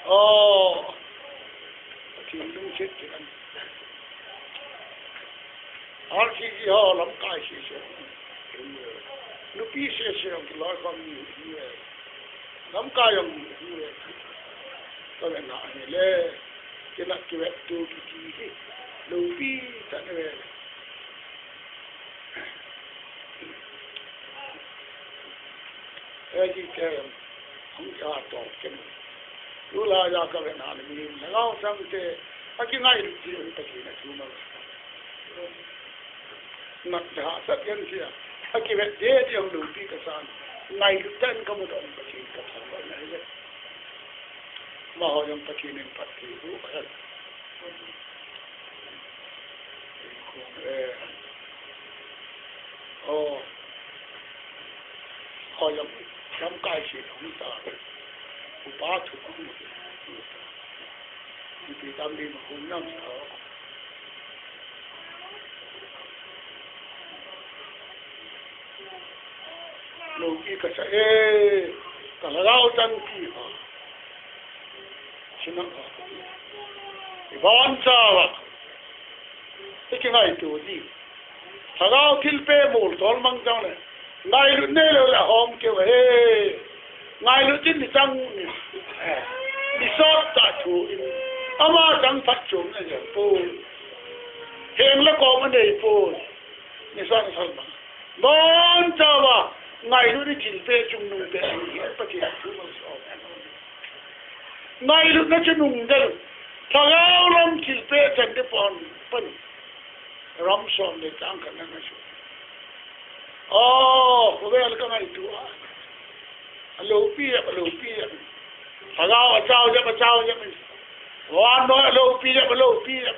Oh. Tin lung chet tin. R T G ho lamkai sese. Nupi sese hung kiloi khom ni. Lamkai jong ni. Ka ve na ni le. Kina kive tu kiti hi. Loupi ta ni ve. He ji te. Hung ka to ken. Tula ja ka ve na ni mi. Lhagao chang te. A kingai lut ji Pathen a thu ma. Nat le hahsat jen sia. A kivet ding ding loupi ka san. Ngailut tah in ka mu doh Pathen ka thangvah na hi le. Amaho jong Pathen in phatthei boh hen. Eh. Oh. Ho jong lamkai se hung ta. Upa thu ka mu. Ipi tam di ma hung nam sa. Loupi kasa e, ka lhagao chanpi a. Sinang a. Iban chawa. Ikingaito di. Lhagao thilpeh mol tol mang chang le. Ngailut neilou le hom keu he. Ngailut in ni chang ni. Eh, ni sot ta thu in. Ama chang phat chung na jang poi. Heng le kom anei poi. Ni sang sang ma. Mon chawa. Ngailut ni thilpeh chungnung peh ni. Pathen thu mang so. Ngailutna chu nungdel. Lhagao lam thilpeh chan te pon pan. Ram som le chang khat na chu. Oh, khovel ka ngaito a. Aloupi a, aloupi a. Lhagao achao jep, achao jep. Vannoi aloupi a, aloupi a.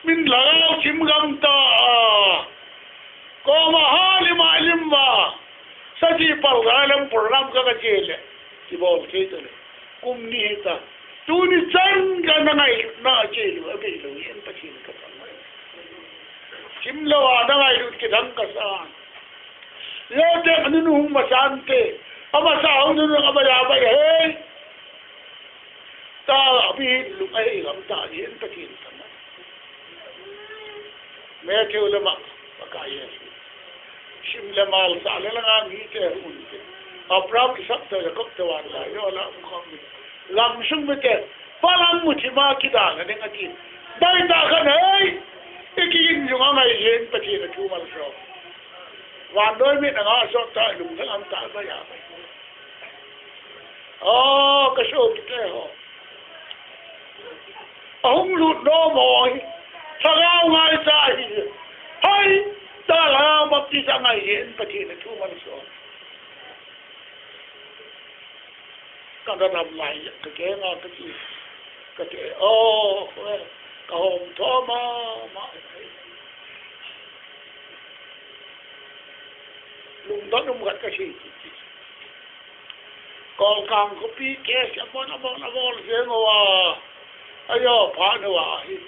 Min lhagao chim gam ta a. Koma ha lim a lim va. Saji pal ga lam program ka ka che le. Kibol thei ta le. Kum ni ta. Tuni chan ka na ngailutna che lu a be lu yen Pathen ka pang. Chim lou a na ngailut kidang ka sa. Yo te anu nu hung ma san te. Ama sa hung nu nu ama ya ba he. Ta abi lung ai lam ta yen Pathen ta. Matthew lama, Pakai Jesu. Sim le mal sa le langa mite un te. Abraham, Isaac te Jacob te wan la, yo la um khom mi. Lam sung mite, palang muthi ma kidang a ding ati. Bai ta khan hei, iki in yung angai yen Pathen a thu mal so. Vannoi mi na nga so ta lung ta lam ta ba ya ba. Oh, ka sopite ho. Ahung lut nom ho hi. Lhagao ngaicha hi. Hai, ta la baptist angai yen Pathen a thu man so. Ka ga dam lai, ka ke nga ka ti. Ka ti, oh, ka hom tho ma, ma. Lungdon um khat ka sei. Kolkang khopi case amon, amon, amon jeng uva. Ajo, phat uva hi.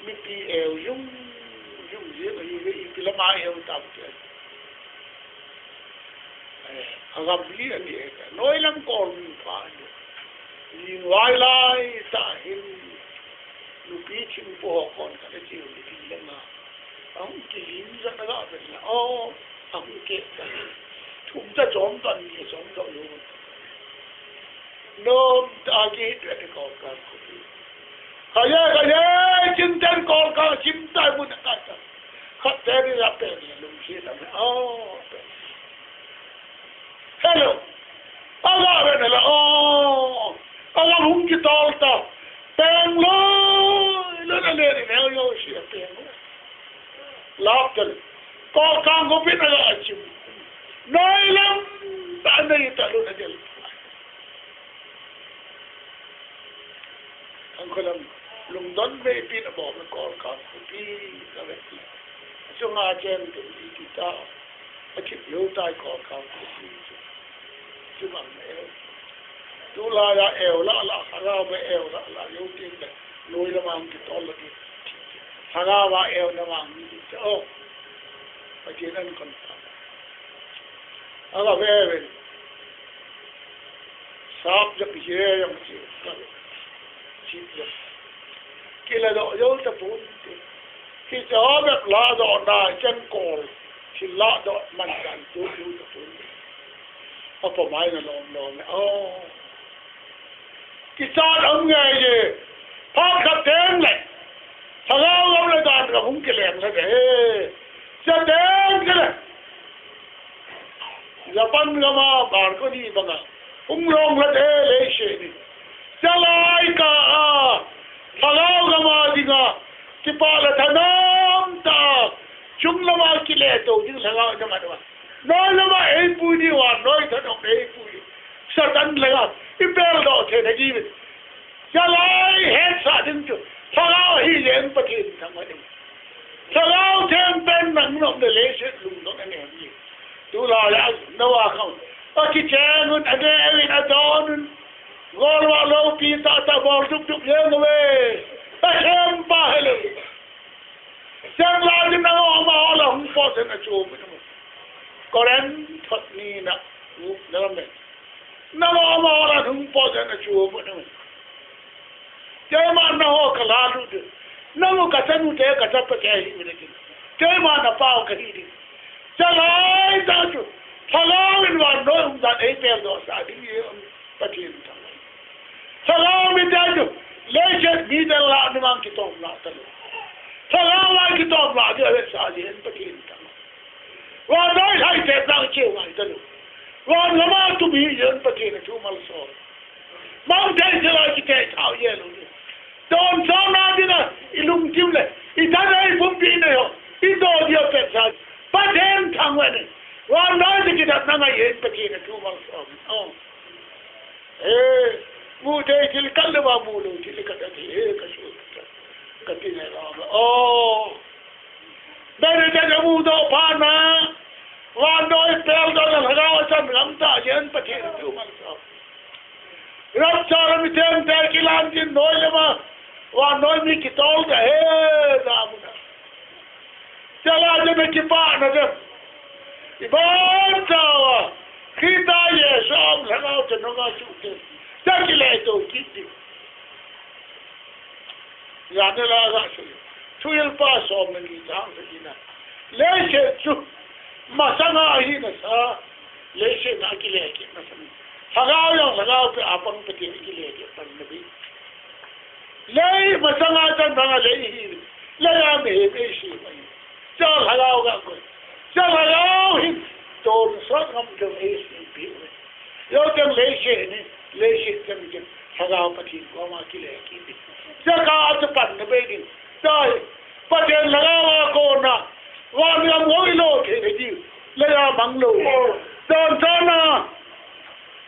Mipi eu jung, jung jeng ahi ve, ipi lama eu tam case. Eh, agam hi ani e, noi lam kol mi pha ni. Ni vai lai ta hin. Nupi thingpo ho kon khat a chiu nupi lama. Ahung kilim jat a ga vet la. Oh, ahung ke ta. Thum ta chom ta ni chom ta lo. Nom ta ki vet ko ka ko. Kaya, kaya, chim ten ko ka, chim ta mun ka ta. Khat te ni la pe ni lung si la. Oh, pe. Hello. Aga ve na la, oh. Aga hung kitol ta. Peng loi, loi na le ni le yo si a peng loi. Lap ta le. Kolkang khopi na la achim. Noi lam ta nei ta loi na del. Ang kolam lungdon mei pi na bom na Kolkang khopi ka ve. Chunga chen tu i ti ta. A thip lou tai Kolkang khopi chu. Chu bang na eu. Tulai a eu la la, Lhagao a eu la la, eu tin le. Noi la mang kitol la ti. Lhagao a eu na mang ni ti. Oh. Pathen an kon ta. Aga ve ve. Sap jep hi jeng chi ka. Sip jep. Kila doh jou tapon te. Hiche ho bep la doh na chengkol. Thil la doh man kan tu tu tapon te. Apa mai na lom lom. Oh. Kichat um ngai je. Phat khat teng le. Lhagao gam le dan gam hung kileng le de. Cha teng kile. Japan gam a balcony banga hung long la de leiset ni. Chalai ka a, Lhagao gam a dinga, kipa le thanom ta, chung lama kile to ding Lhagao gam a dinga. Noi lama eipui diu a, noi thanom eipui diu. Satan lama, i pel doh thei na ji ve. Chalai hetsah ding chu, Lhagao hi jeng Pathen thangvah ding. Lhagao theng pen nang nom le leiset lungdon anem ji. Tulai a, Noah khang. Akicheng un, aneuvin, Don, golvah loupi tahtah bol dupdup jeng uve. Pathen pa helou. Cheng lai ding nangho amaho lah hung pot jeng achu. Koren thot ni na u na me. Nangho amaho lah hung pot jeng achu. Keima nangho kalah lut ding. Nangho kachanu te kachapa te hi u ding. Keima napa u kahi ding. Chalai tah chu. Lhagao in vannoi umdan eipel doh sah ding hi Pathen thangvah. Lhagao mite chu. Leiset mite lah nunga kitom lah talou. Lhagao a kitom lah ding avetsah ding Pathen thangvah. Vannoi lhai te nang cheu ngai talou. Van lama tum hi jeng Pathen athu malsom. Mang thei thei a kitei thao jeng lou. Chonsetna dinga ilungthim le, itha le ipumpi nei ho, idoh diu petsah. Pathen thangvah in. Vannoi te kidatna ngai jeng Pathen athu malsom. Oh. Eh, mu thei thil kal le va mu lou thil kal le thei, eh, kasu kal. Kati nei la. Oh. Beni te kamu doh phat na. Vannoi peldohna lhagao chan gam tah jeng Pathen athu malsom. Rapture a mi theng te kilan din noi le ma. Vannoi mi kitol ta he da mu na. Chalai te mi kipana te. Iban chauva. Christa Jesu a um lhagao te nunga chu te. Cha kile to kit ding. Jana la ga se. Thuhilpa som le ni chang sagi na. Leiset chu masanga ahi nasa. Leiset a kile kit masang. Lhagao jong lhagao pe apang Pathen kile kit pan na bi. Lei masanga chan banga lei hi. Lei a mihem eisem ahi. Cha lhagao ga koi. Cha lhagao hin. Tonsot ngam ding eisem pi. Jou teng leiset ni, leiset teng teng, Lhagao Pathen koma kile kit ding. Chaka chu panna bei ding. Chai, Pathen Lhagao a kona, van gam ho ilo thei thei diu, lei a mang lou. Chon chon a,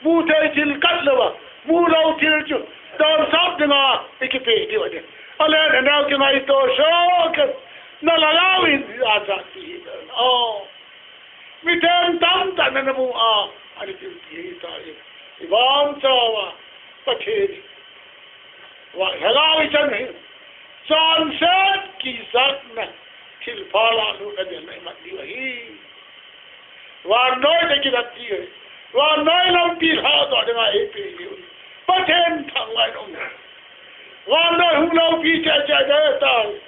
mu thei thil kal louva, mu lou thil chu, chonset dinga, ikipe diu ahi. Ale naneo kingaito soh kei, na lhagao in, acha ti. Oh. Mi theng tamtah in ana mu a, ana kilpi ta e. Iban chauva, Pathen. Va, lhagao ichan hi. Chonset kijatna, thilpha lah lutna dinga imat diu ahi. Vannoi te kidat diu ahi. Vannoi lampi lhadoh dinga eipe diu ahi. Pathen thangvah in um. Vannoi hung loupi cheh cheh ding ahitai.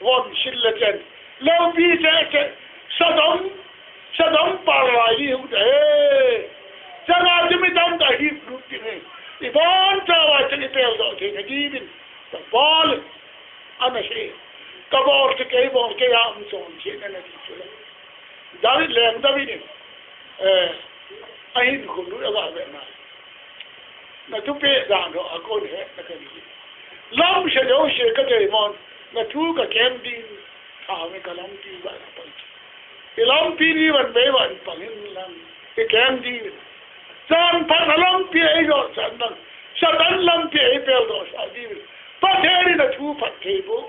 Von sil le chen. Loupi cheh cheh. Sodom. Sodom pal lai hi hung ta he. Changa chu mi tamtah hi lut ding ahi. Iban chauva chang ipel doh thei na diuvin. Ka bol. Ana sei. Ka bol chu kei bol kei a um chon cheh na na ti chu le. David leng David in. Eh. Ahin khum lut aga ve na. Na thupeh dan ho a kon he na kani. Lam se jouse ka thei mon, na thu ka kem ding, tha me ka lampi va na pai. I lampi ni van bei van pang in lang, i kem ding. Chan phat na lampi ei jo chan nang, Satan lampi ei pel doh sah ding. Pathen in na thu phat thei bou.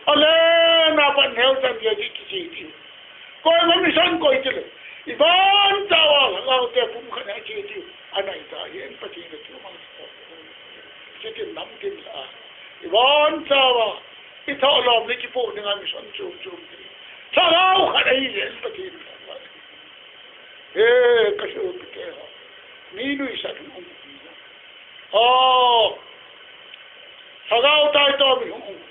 Ale na pan neo chan dia di kiche ding. Koima mission koi tile. Iban chauva lhagao te pumkhat a che diu. Anai ta hi en Pathen a chu mang. Chitin namtin la. Iban chauva. Ithoh lom le kipoh dinga mission chom chom ti. Lhagao khat ahi en Pathen. He, ka sopite ho. Mi nuisat hung um. Oh. Lhagao taitom in hung um.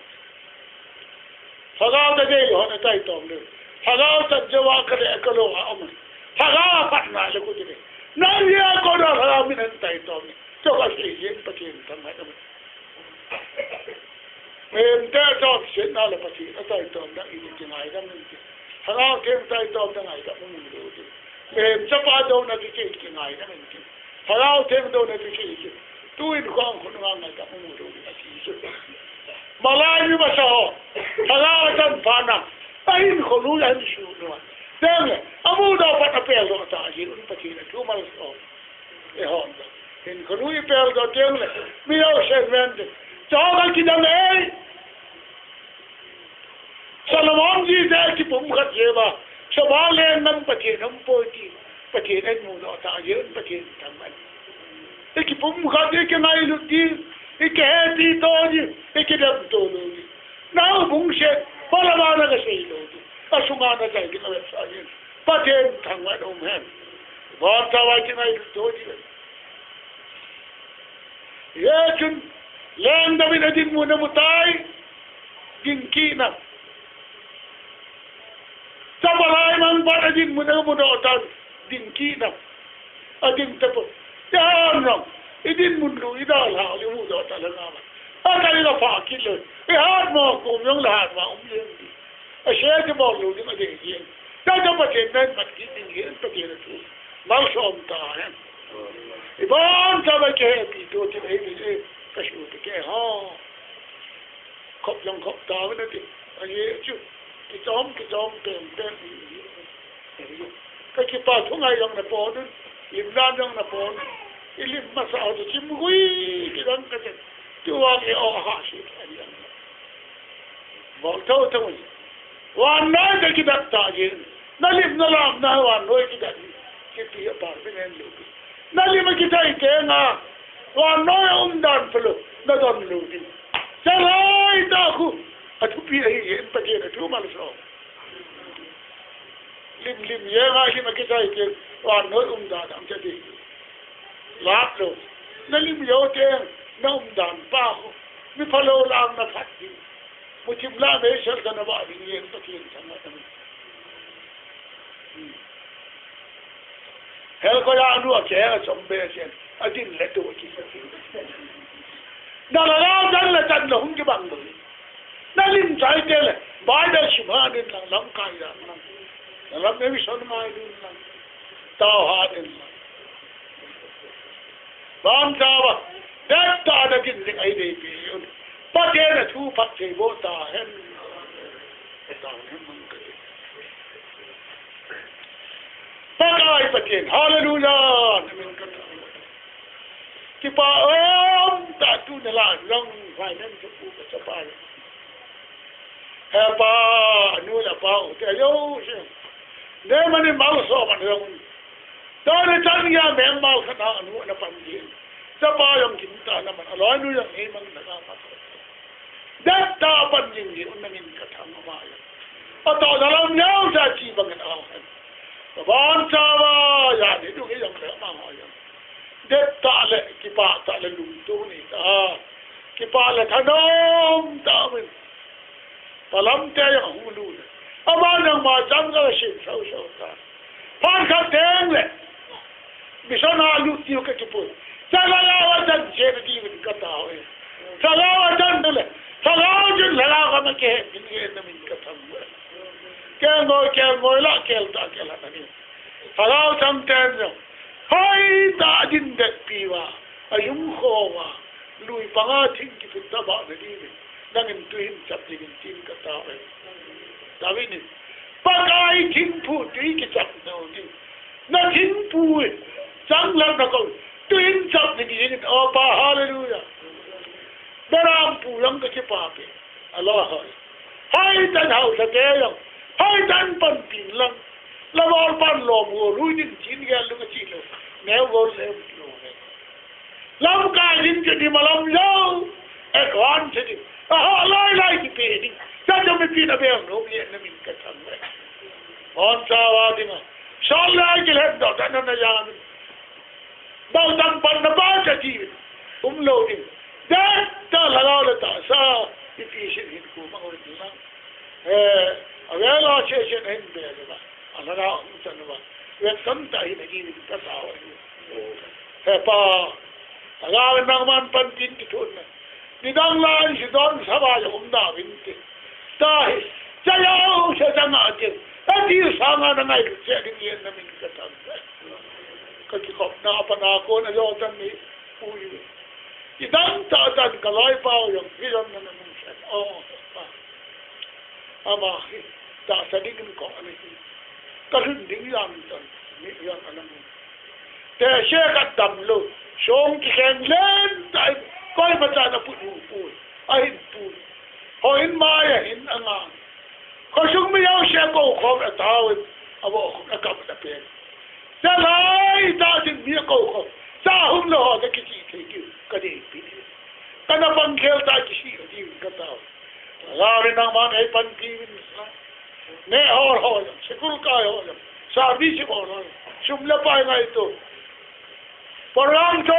Lhagao tadei lou hon ataitom le. Lhagao chan jouva kale kalou a um. Lhagao apatna le kut le. Nang hia kona lhagao min ataitom le. Chu kasei jin Pathen thangvah in um. Mihem te chonsetna le Pathen ataitom dan in kingaidam in ti. Lhagao Theng taitom dan ngaidam um lou ti. Mihem chapa douna ti kingaidam in ti. Lhagao Theng douna ti ki, tuin khong khun ngang ngaidam um lou ti ati chu. Malai mi masa ho. Lhagao chan phat na. Ahin khonu ahin su nu. Teng le, amu doh pat apel doh ta ji un Pathen athu malsom. Eihon. Hinkhonu ipel doh teng le, mi jousen ven te. Chong akidang ei. Solomon ji te kipumkhat jeh uva. Soba leng ngam Pathen um poi ti. Pathen in mudoh tah jeh un Pathen thangvah in. Ikipumkhat, ikingailut ding, ikihepi to ding, ikidem to lou ding. Nahoubung set, phalou a na kasei lou ding. Asunga nachai ding avetsah jeh un Pathen thangvah in um hen. Bonchauva ikingailut to ding. Hijeh chun, Leng David adinmun amu tai, dingkit na. Chapa lai mang pan adinmun amudoh tan, dingkit na. Ading tapon. Iha jong, idinmun lu idalhah u imudoh talou ngal a, akai la pha kit lou. Ihat mo kom jong le hat mo um jeng ding. Ase kibol lou ding adei jeng. Tata Pathen in mat kit ding ahi, Pathen thu malsom tahen. Ibonchauva kihepi to ding ahi, kasei te kei ho. Khop jong khop tauvin ati. Ajeh chu, kichom, kichom pengpeng. Kakipa thungai jong napon un, lim dan jong napon un. Ilim masa ho chu chim gui kidang kate. Tua nge o ha si ani ang. Bol thotho. Vannoi a kidat tah jeh in. Nalim nalamna vannoi a kidat. Kiti a par pe nen lou. Nalim akichai teng a, vannoi a umdan phalou, nadon lou ding. Chalhai tah khu, athupi ahi jeh in Pathen athu malsom. Lim lim jeng a lim akichai teng, vannoi umdan a um chai ding. Lap lou. Nalim jou teng, na umdan pa khu, mi phalou lang naphat ding. Muthim lah meisel kana vah ding jeh in Pathen thangvah in. Hel ko ya nu a ke a chom be chen. Adin le tu ki. Na la la dan le dan le hung kibang lo. Nalim chai te le. Bible sim han in lang, lamkai dan lang. Nalam mission ngai ding lang. Tao han in lang. Bonchauva, dettah a nadin ding ahi deipi un. Pathen athu phatthei boh tahen. Tahen mang kati. Pakai Pathen, hallelujah, namin kata. Kipa umtah tuni lah jong, finance pu kachapa. Hepa, anu le apa u te ajouse. Neiman in malsom man jong. Tuni chan geiya member khat a anu ana pan jin. Chapa jong kimtah ana man, aloinu jong neimang na ka ma. Dettah a pan jing jeh un namin kathang ama jong. Atoh na lam jong cha chi bang in ahen. Bonchauva, jani dung hi jong le ama jong. Dettah le, kipah tah le lungtup nei ta. Kipah le thanom tah in. Palam te jong hung lut le. Ama jong ma chang ka sin sau sau ta. Phat khat teng le. Mission a lut diu kakipui. Chalai a chan che na diuvin katao e. Chalai a chan le. Chalai chun lala ka ma ke ding e namin kathang e. Kelngoi, kelngoi la, kel ta, kel la namin. Thagau chang ten jong, hoitah a din det pi uva, ajum kho uva, lui panga thing kiphut tah bah na dingin, nangin tuhin chap dingin tin katao e. David in, Pakai thingphu tui kichap nou ding. Na thingphu in, chang lang na kou, tuhin chap dingin, o Pa, hallelujah. Berampu lang kakipapi. Alo hoi. Hoitah in hausa te jong. Hoitah in panpin lang. Lamol pan lom go lui din chin gel lu kachi lo. Neo go le lo. Lamkai din chu di malam jo. Advance din. Aha lai lai kipe ding. Sa jo mi pin a bel no mi na min kathang le. Bonchauva dinga. Sol lai kilet do dan na ya min. Bau dang pan na ba cha ti. Um lou ding. Dettah lhagao le tahsa. Ipi sin hin ku mang oi ding lang. Eh, avela che che hin be le ba. Alhagao hung chan ba. Vet sam ta hin hin ka sa wa. He Pa. Lhagao nangman panpin ti thun na. Nidang lai sidon saba jong um da vin ti. Tahi. Chayao se changa ti. Ati sanga na ngailut che ding yen namin kathang. Kakikhopna a pat a kon ajo chan ni pui. Idang tah chan kaloipa u jong, hijong na namin chan. O, Pa. Ama hi, tahsa dingin kong ani hi. Kalhun ding jang chan, mi jang anam. Te se kadam lou, song kikhen len tai, koima chan aput u pui. Ahin pui. Houin mai ahin angang. Khosung mi jouse kou khom ataovin, avo khom akap apen. Chalai ta ding mi ko ko. Cha hum lo ho ta kichi thei ki ka dei pi. Kana pang khel ta kichi ka dei ka ta. Lari nangman ei panpi min sa. Ne hor hor, sikul kai hor. Sa bi si hor hor. Sum le pai ngai to. Parang to